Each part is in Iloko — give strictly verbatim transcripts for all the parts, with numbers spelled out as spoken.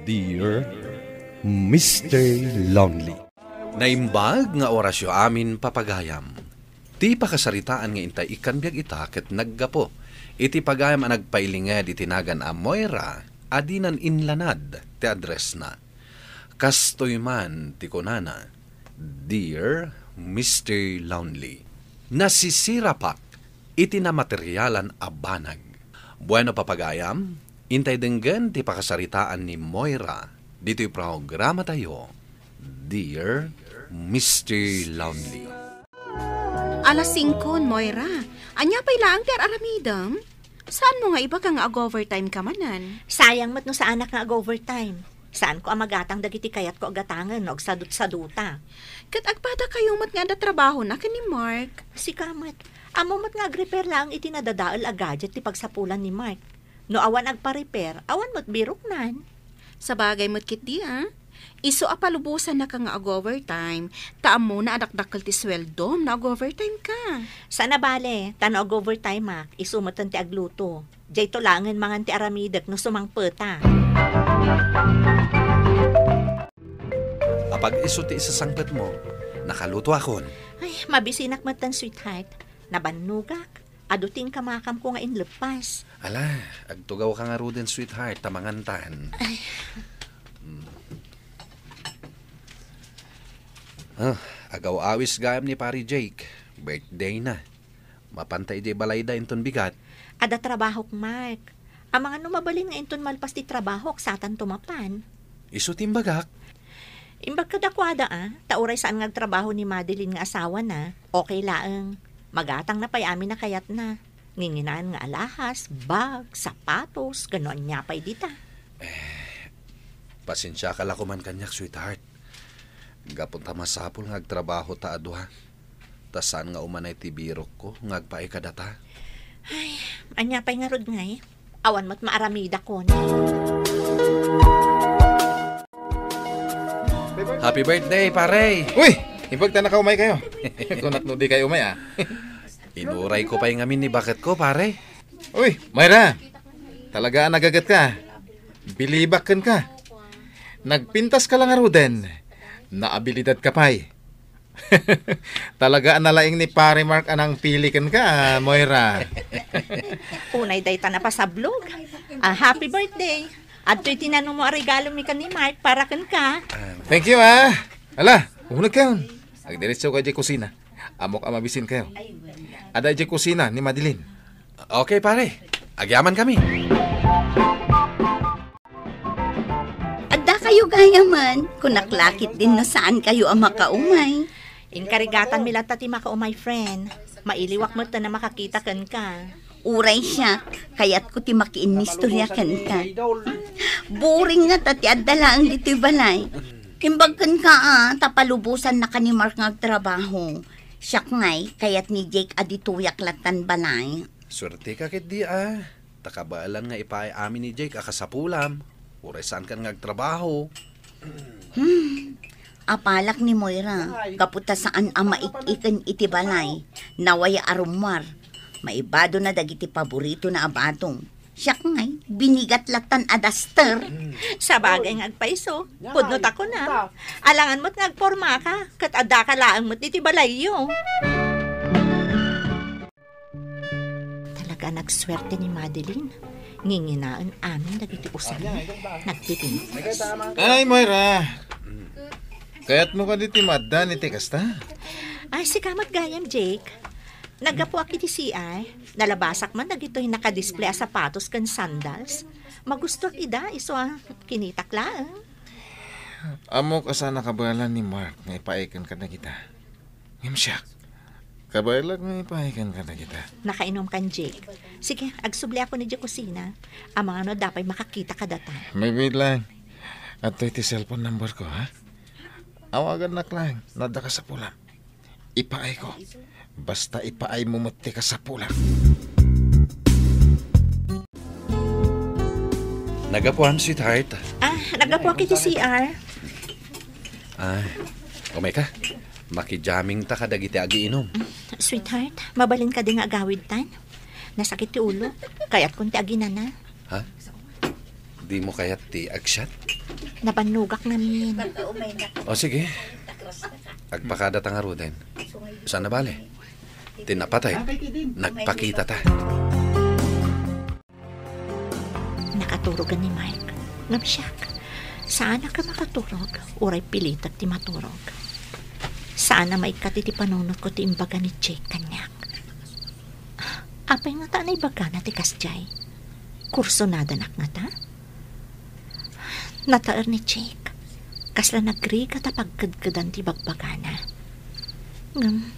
Dear Mister Lonely. Naimbag nga orasyo amin, papagayam. Ti pakasaritaan nga intay ikkan biag ita ket naggapu iti pagayam a nagpailinged iti nagan a Moira a dinan inlanad ti addressna. Kastoy man ti kunana, "Dear Mister Lonely, nasisirapak iti namaterialan a banag." Bueno, papagayam, intay denggen ti pakasaritaan ni Moira ditoy programatayo, Dear Mister Lonely. Alas singko, Moira. Ania pay laeng ti ar-aramidem? Saanmo nga ibaga nga ag-overtime ka manen? Sayang met no saanak nga ag-overtime. Saanko a magatang dagiti kayatko a gatangen no agsadutsaduta. Ket agpadakayo met nga adda trabahona ken ni Mark. Sika met, ammo met nga agrepair laeng iti nadadael a gadget ti pagsapulan ni Mark. No awan agpa-repair, awan met biroknan. Sabagay met ketdi, a. Isu a palubosannaka nga ag-overtime, ta ammona a dakdakkel ti sueldom no ag-overtime ka. Saan a bale, ta no ag-overtime-ak, isu metten ti agluto. Dayto laengen mangan ti aramidek no sumangpeta. Apag isu ti isasangpetmo, nakalutoakon. Ay, mabisinak metten, sweetheart. Nabannogak. Adu ti inkamakamko nga inleppas. Ala, agtugawka ngaruden, sweetheart, ta mangantan. Ay. Mm. Ah, agaw-awis gayam ni Pare Jake. Birthday na. Mapanta idiay balayda inton bigat. Adda trabahok, Mark. Amangan no mabalin nga inton malpas ti trabahok, satanto mapan. Isu ti imbagak. Imbag kadakuada, a, ta uray saan nga agtrabaho ni Madeline nga asawana, okay laeng. Magatangna pay amin a kayatna. Nginginaen nga alahas, bag, sapatos, ken no ania pay dita. Eh, pasensiaka la koman kaniak, sweetheart. Gapu ta masapul nga agtrabaho ta a dua. Ta saan nga umanay ti birokko nga agpaay kadata? Ay, ania pay ngarud ngay? Awan met maaramidakon. Happy birthday, pare! Uy! Imbag ta nakaumay kayo. Kunak no di kayo umay, a. Inuray ko pay ngamin ni baketko, pare. Uy, Myra! Talaga a nagaget ka. Bilibak kenka. Nagpintas ka lang ngaruden. Naabilidad ka pay. Talaga a nalaing ni Pare Mark a nangpili kenka, Moira. Unay dayta napasablog. Ah, happy birthday. Adtoy tinanumo a regalo mi ken ni Mark para kenka. Thank you, a. Ala, uneg kayon. Agdiretso ka idiay kusina. Ammok a mabisin kayo. Adda idiay kusina ni Madeline. Okay, pare. Agyaman kami. Adda kayo gayaman, kunak lakit din no saan kayo a makaumay. Inkarigatanmi latta ti makaumay, friend. Mailiwak metten a makakita kenka. Uray siak, kayatko ti makiinnistorya kenka. Boring nga ta ti adda laeng ditoy balay. Imbag kenka, a, ta palubosannaka ni Mark nga agtrabaho. Siak ngay, kayat ni Jake a ditoyak lattan balay. Suerteka ketdi, a. Ta kabaelan nga ipaay amin ni Jake a kasapulam, uray saankan nga agtrabaho. Hmm. Apalak ni Moira, gapu ta saan a maik-iken iti balay, nawaya a rummuar. Maibadona dagiti paboritona a badong. Siak ngay, binigat lattan a daster. Sabagay nga agpayso, pudno ta kuna. Alangan met nga agpormaka, ket addaka laeng met iti balayyo. Talaga a nagsuerte ni Madeline. Nginginaen amin dagiti usanna. Nagpipintas. Ay, Moira! Kayatmo kadi ti maaddan iti kasta? Ay, sika met gayam, Jake. Naggapuak iti C R. Nalabasak man dagitoy nakadisplay a sapatos ken sandals. Magustuak ida, isu a kinitak laeng. Ammok a saan a kabaelan ni Mark nga ipaay kenka dagita. Ngem siak, kabaelak nga ipaay kenka dagita. Nakainumkan, Jake. Sige, agsubliakon idiay kusina. Amangan no adda pay makakita kadata. Mabiit laeng. Adtoy ti cellphone number ko, ha? Awagannak laeng no adda kasapulam. Ipaayko. Basta ipaaymo met ti kasapulam. Naggapuam, sweetheart? Ah, naggapuak iti C R. Ah, umayka. Makijammingta kadagiti agiinum. Sweetheart, mabalin kadi nga agawidtan? Nasakit ti ulo. Kayatkon ti aginana. Ha? Dimo kayat ti agsiat? Nabannogak ngamin. O sige, agpakadata ngaruden. Saan a bale? Ti napateg, nagpakitata. Nakaturogen ni Mark. Ngem siak, saanak a makaturog, uray pilitek ti maturog. Saan a maikkat iti panunotko ti imbaga ni Jake kaniak. Apay ngata a naibagana ti kasdiay? Kursonadanak ngata? Nataer ni Jake. Kasla nagrigat a pagkedkedan ti bagbagana. Ngem,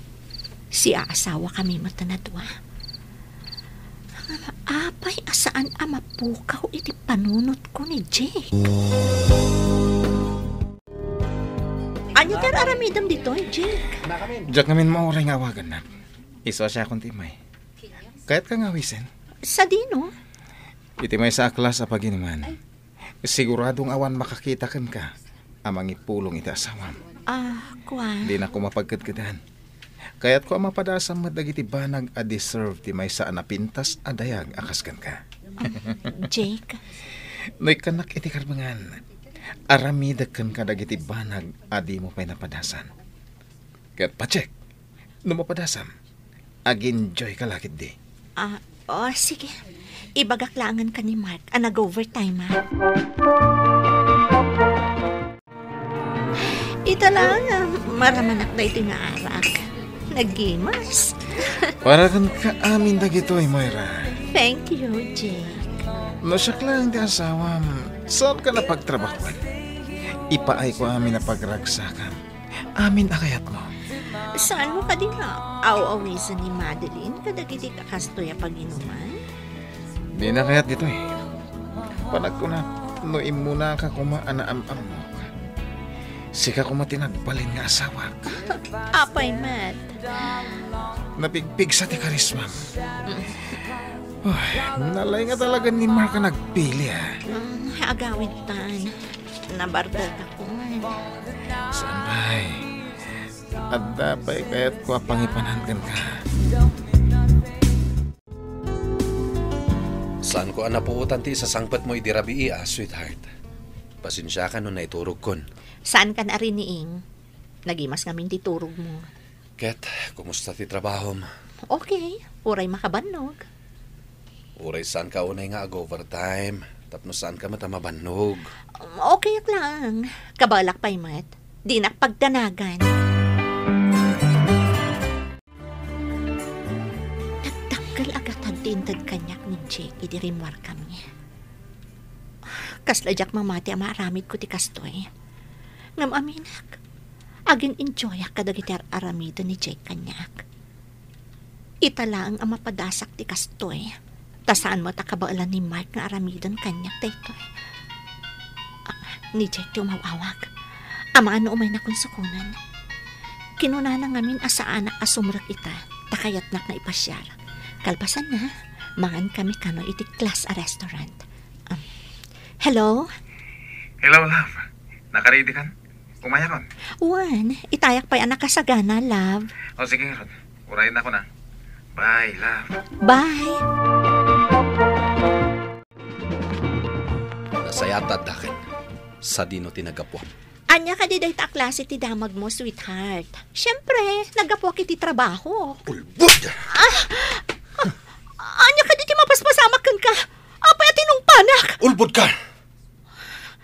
siaasawakami met a dua. Ngem apay a saan a mapukaw iti panunotko ni Jake? Ania ti ar-aramidem ditoy, Jake? Diak ngamin mauray nga awagannak. Isu a siakon ti immay. Kayatka nga awisen? Sadino? Iti maysa a klas a paginuman. Sigurado nga awan makakita kenka a mangipulong iti asawam. Ah, kuan. Dinak koma pagkedkedan. Kayatko a mapadasam met dagiti banag a deserve ti maysa a napintas a dayag a kas kenka. Jake. No ikkannak iti karbengan, aramidek kenka dagiti banag a dimo pay napadasan. Ket pacheck, no mapadasam, ag-enjoy ka la ketdi. Ah, oh, sige. Ibagak laengen ken ni Mark a nag-overtime, ha? Ita laeng, ah, maramanak daytoy nga arak. Naggimas. Para kenka amin dagitoy, Moira. Thank you, Jake. No siak laeng ti asawam, saanka a pagtrabahoan? Ipaayko amin a pagragsakam. Amin a kayatmo. Saanmo kadi nga aw-awisen ni Madeline kadagiti kakastoy a paginuman? Dina kayat ditoy. Panagkunak, no immunaka koma a naam-ammok, sika koma ti nagbalin nga asawak. Apay met? Napigpigsa ti karismam. Uy, nalaing talaga ni Mark a nagpili, ah. Mm, agawidtan. Nabardatakon. Saan pay? Adda pay kayatko a pangipanan kenka. Saanko a napuotan ti isasangpetmo idi rabii, ah, sweetheart. Pasensiaka no naiturogkon. Saankan a riniing. Nagimas ngamin ti turogmo. Ket, kumusta ti trabahom? Okay, uray makabannog. Uray saanka unay nga ag-overtime, tapno saanka met a mabannog. Um, okay ak lang. Kabaelak pay met. Dinak pagdanagan. Nagdakkel a gatad ti inted kaniak ni Jake idi rimmuarkami. Kasla diak mamati a maaramidko ti kastoy. Ngem aminek, agin-enjoyak kadagiti ar-aramiden ni Jake kaniak. Ita laeng a mapadasak ti kastoy, ta saan met a kabaelan ni Mark nga aramiden kaniak daytoy. Ah, ni Jake ti umaw-awag. Amangan no umaynakon sukonen. Kinunana ngamin a saanak a sumrek ita, ta kayatnak nga ipasiar. Kalpasanna, mangankami kano iti class a restaurant. Um, hello? Hello, love. Nakaready kan? Umayakon. Wen, itayak pay a nakasagana, love. O, sige, ngarud. Urayennakon a. Bye, love. Bye. Nasayaat addaken. Sadino ti naggapuam? Ania kadi dayta a klase ti damagmo, sweetheart? Siempre, naggapuak iti trabaho. Ulbod! Ah! Ah! Ania kadi ti mapaspasamak kenka? Apay a tinungpanak? Ulbod ka!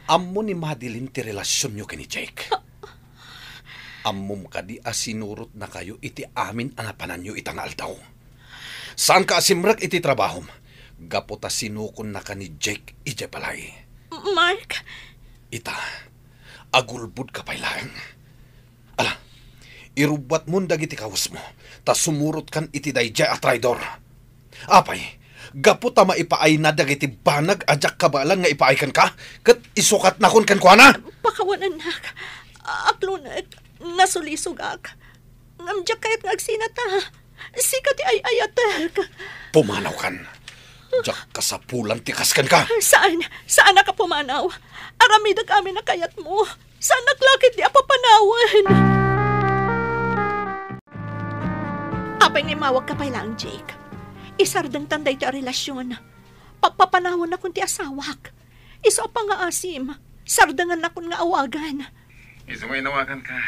Ammo ni Madeline ti relasionyo ken ni Jake. Ammom kadi a sinurotnakayo iti amin a napananyo ita nga aldaw? Saanka a simrek iti trabahom gapu ta sinukonnaka ni Jake idiay balay. Mark! Ita, agulbodka pay laeng. Ala, irubbatmon dagiti kawesmo, ta sumurotkan iti daydiay a traidor. Apay, gapu ta maipaayna dagiti banag a diak kabaelan nga ipaay kenka, ket isukatnakon kenkuana? Pakawanennak. Aklonek, nasulisogak. Ngem diak kayat nga agsinata. Sika ti ay-ayatek. Pumanawkan. Diak kasapulan ti kas kenka. Saan, saanak a pumanaw. Aramidek amin a kayatmo. Saanak la ketdi a papanawen. Apay nga immawagka pay laeng, Jake? Isardengtan daytoy a relasion. Papapanawenakon ti asawak. Isu a pangngaasim. Sardengannakon nga awagan. Isu nga inawaganka,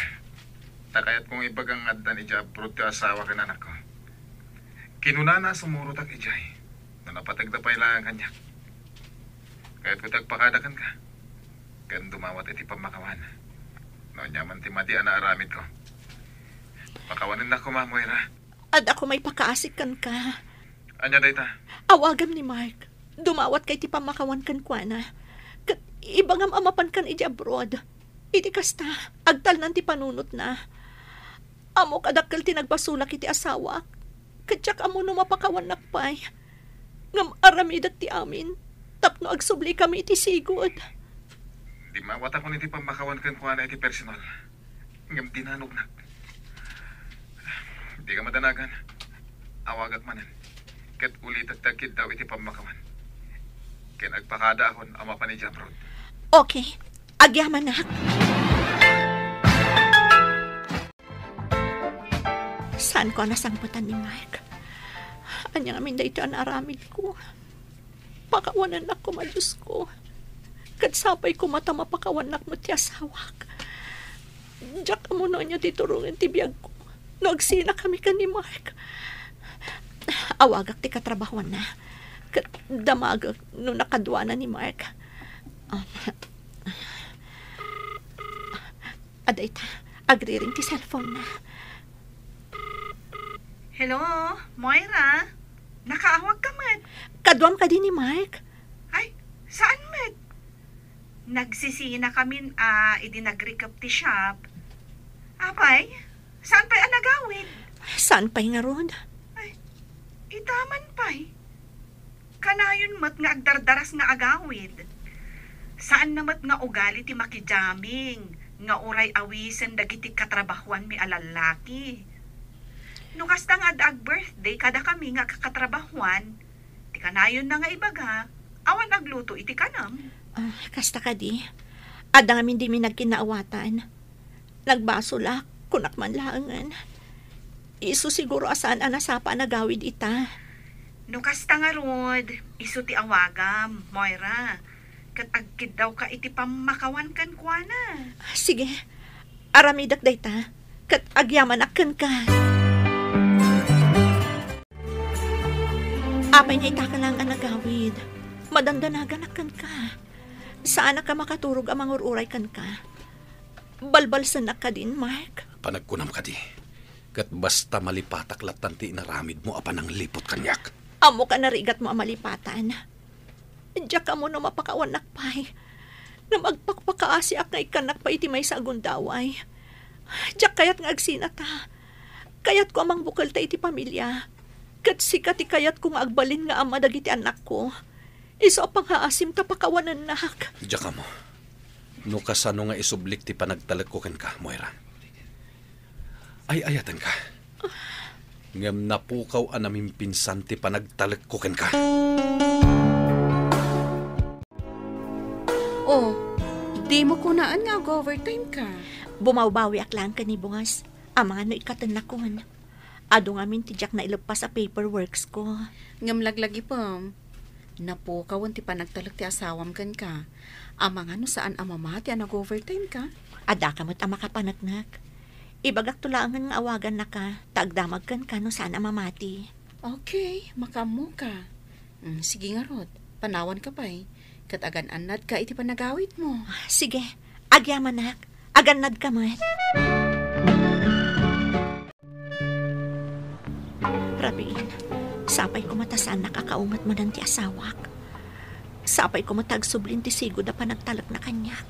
ta kayatko nga ibaga nga addan idiay abroad ti asawa ken anakko. Kinunana a sumurotak idiay, no napategda pay laeng kaniak. Kayatko ti agpakada kenka, ken dumawat iti pammakawan. No ania man ti madi a naaramidko, pakawanennak koma, Moira. Adda koma ipakaasi kenka. Ania dayta? Awagam ni Mark. Dumawatka iti pammakawan kenkuana. Ket ibagam a mapankan idiay abroad. Iti kasta, agtalnan ti panunotna. Ammok a dakkel ti nagbasolak iti asawak. Ket diak ammo no mapakawannak pay. Ngem aramidek ti amin tapno agsublikami iti sigud. Dimmawatakon iti pammakawan kenkuana iti personal. Ngem dinanognak. Dika madanagan. Awagak manen. Ket ulitek ti agkiddaw iti pammakawan. Ken agpakadaakon a mapan idiay abroad. Okay. Agyamanak. Saanko a nasangpetan ni Mark. Ania ngamin daytoy a naaramidko? Pakawanennak koma, Diosko. Ket sapay koma ta mapakawannak met ti asawak. Diak ammo no ania ti turongen ti biagko no agsinakami ken ni Mark. Awagak ti katrabahuanna. Ket damagek no nakaduana ni Mark. Um, adda ita, agriring ti cellphone-na. Hello, Moira? Nakaawag ka met? Kaduam kadi ni Mark? Ay, saan met? Nagsisina kamin a idi nagrikep ti shop. Apay, saan pay a nagawid? Saan pay ngarud? Ay, ita man pay. Kanayon met nga agdardaras nga agawid. Saanna met nga ugali ti makijaming nga uray awisen dagiti katrabahuanmi a lallaki. No kasta nga adda ag-birthday kadakami nga kakatrabahuan, ti kanayonna nga ibaga, awan agluto iti kanam. Ah, kasta kadi. Adda ngamin dimi nagkinnaawatan. Nagbasolak, kunak man laengen. Isu siguro a saan a nasapa a nagawid ita. No kasta ngarud, isu ti awagam, Moira. Ket agkiddawka iti pammakawan kenkuana. Sige, aramidek dayta, ket agyamanak kenka. Apay nga ita ka laeng a nagawid? Madandanaganak kenka. Saanak a makaturog a mangur-uray kenka. Balbalsennak kadin, Mark? Panagkunam kadi. Ket basta malipatak lattan ti inaramidmo a panangliput kaniak. Ammok a narigatmo a malipatan. Diak ammo no mapakawannak pay. Ngem agpakpakaasiak nga ikkannak pay iti maysa a gundaway. Diak kayat nga agsinata. Kayatko a mangbukelta iti pamilia. Ket sika ti kayatko nga agbalin nga ama dagiti annakko. Isu a pangaasim ta pakawanennak. Diak ammo no kasano nga isublik ti panagtalekko kenka, Moira. Ay-ayatenka. Ngem napukaw a namimpinsan ti panagtalekko kenka. Oh, dimo kunaan nga ag-overtime ka? Bumawbawiak laeng ken ni boss. Amangan no ikkatennakon. Adu ngamin ti diak naileppas a paperworks ko. Ngem laglagipem, napukawen ti panagtalek ti asawam kenka. Amangan no saan a mamati a nag-overtime ka? Addaka met a makapaneknek. Ibagakto laengen nga awagannaka, ta agdamag kenka no saan a mamati. Okay, makaammoka. Mm, sige ngarud, panawanka pay, ket agan-annadka iti panagawidmo. Sige, agyamanak, agannadka met. Rabin, sapay koma ta saannak a kaumet manen ti asawak. Sapay koma ta agsublin ti sigud a panagtalekna kaniak.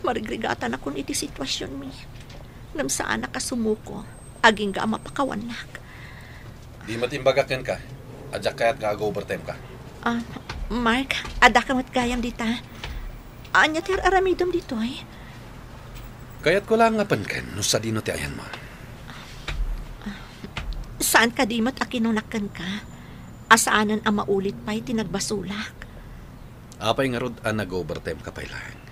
Marigrigatanakon iti situasionmi. Ngem saanak a sumuko, agingga a mapakawannak. Di met imbagak kenka a diak kayat nga ag-overtime ka. Ah, Mark, addaka met gayam dita. Ania ti ar-aramidem ditoy? Kayatko laeng nga penken no sadino ti ayanmo. Saan kadi met a kinunak kenka a saanen a maulit pay ti nagbasolak? Apay ngarud a nag-overtime ka pay laeng,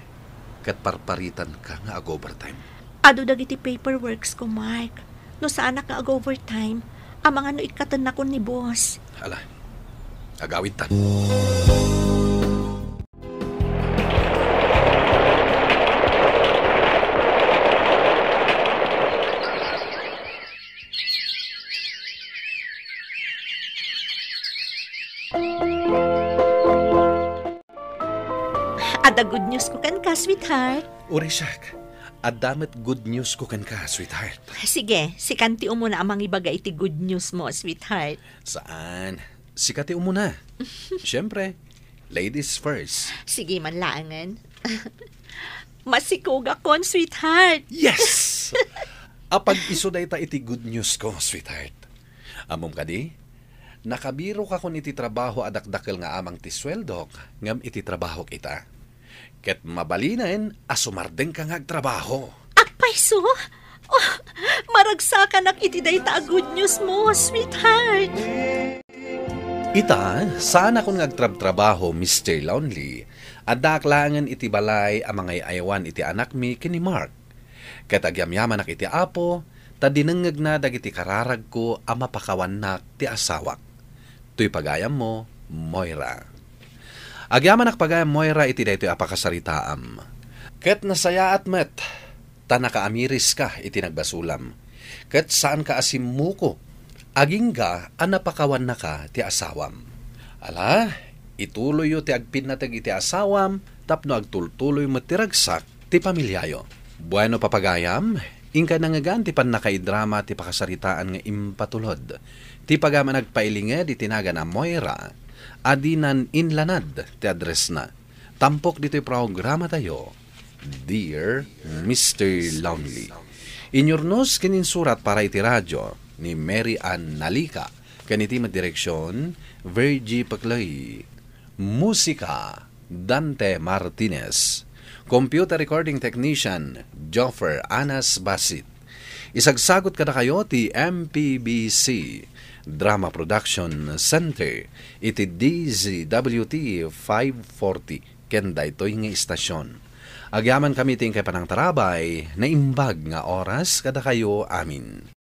ket parparitanka nga ag-overtime? Adu dagiti paperworks ko, Mark. No saanak nga ag-overtime, amangan no ikkatennakon ni boss. Ala, agawidtan. Adda good news ko kenka, sweetheart. Uray siak, adda met good news ko kenka, sweetheart. Sige, sikan ti umuna a mangibaga iti good news mo, sweetheart. Saan? Sika ti umuna. Siyempre, ladies first. Sige man laengen. Masikogakon, sweetheart. Yes! Apag-isu dayta iti good news ko, sweetheart. Ammom kadi? Nakabirokakon iti trabaho a dakdakkel nga amang ti sueldok, ngem iti trabahok ita. Ket mabalinen a sumardengka nga agtrabaho. Apay so? Oh, maragsakanak iti dayta a good news mo, sweetheart. Ita, saanakon nga agtrabtrabaho, Mister Lonely. Addaak laengen iti balay a mangay-ayawan iti anakmi ken ni Mark. Ket agyamyamanak iti Apo, ta dinengngegna dagiti kararagko a mapakawannak ti asawak. Toy pagayammo, Moira. Agyamanak pagayam, Moira, iti daytoy a pakasaritaam. Ket nasayaat met, ta nakaamiriska iti nagbasolam. Ket saanka a simmuko, agingga a napakawannaka ti asawam. Ala, ituloyyo ti agpinnateg iti asawam tapno agtultuloy met ti ragsak ti pamiliayo. Bueno, papagayam, inkay nangngegan ti pannakaidrama ti pakasaritaan nga impatulod. Ti pagayam a nagpailinged iti nagan a Moira, a dinan inlanad ti addressna. Tampok ditoy programatayo, Dear Mister Lonely. Inyurnos ken insurat para iti radio ni Mary Ann Nalica, ken iti met direksyon, Virgie Paclay. Musika, Dante Martinez. Computer recording technician, Joffer Anas Basit. Isagsagot kadakayo ti M P B C Drama Production Center iti D Z W T five forty ken daytoy nga istasyon. Agyamankami ti inkay panangtarabay, naimbag nga oras kadakayo amin.